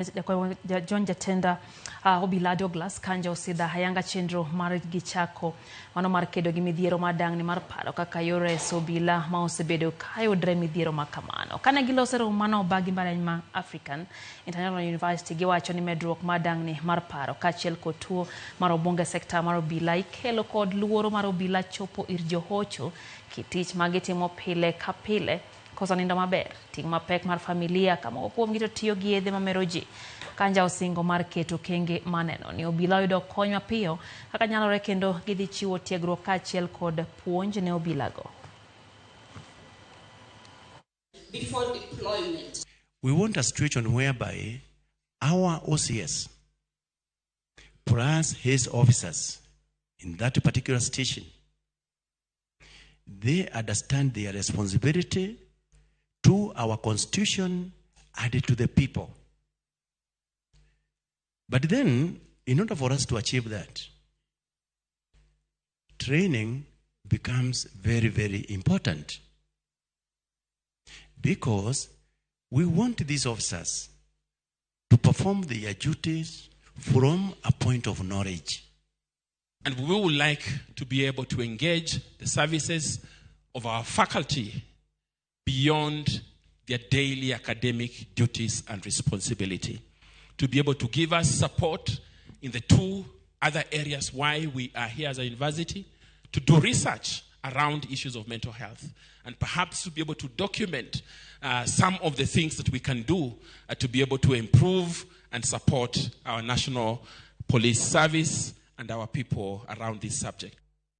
John Jatenda Obila Douglas Kanja osidho ayanga chenro mar gichako mano mar kedo gi midhiero mar dang'ni mar paro kaka yor reso obila ma osebedo ka yudre midhiero ma kamano. Kane giloso romo mano obagi mbalariany ma African International University giwacho ni medruok mar dang'ni mar paro kaachiel kod tuo mar obwongo e sekta mar obila ikelo kod luoro mar obila chopo ir johocho kitich ma gitimo pile ka pile koso nindo maber, ting' mapek mar familia ka moko kuomgi to tiyo gi yedhe mamero ji. Kanja osingo mar keto okenge maneno ni obila oyudo kony mapiyo kaka nyalore kendo gidhi chiwo tiegruok kaachiel kod puonj ne obilago. Before deployment. We want a situation whereby our OCS plus his officers in that particular station, they understand their responsibility to our constitution and to the people. But then, in order for us to achieve that, training becomes very, very important. Because we want these officers to perform their duties from a point of knowledge. And we would like to be able to engage the services of our faculty beyond their daily academic duties and responsibility, to be able to give us support in the two other areas why we are here as a university, to do research around issues of mental health, and perhaps to be able to document some of the things that we can do to be able to improve and support our national police service and our people around this subject.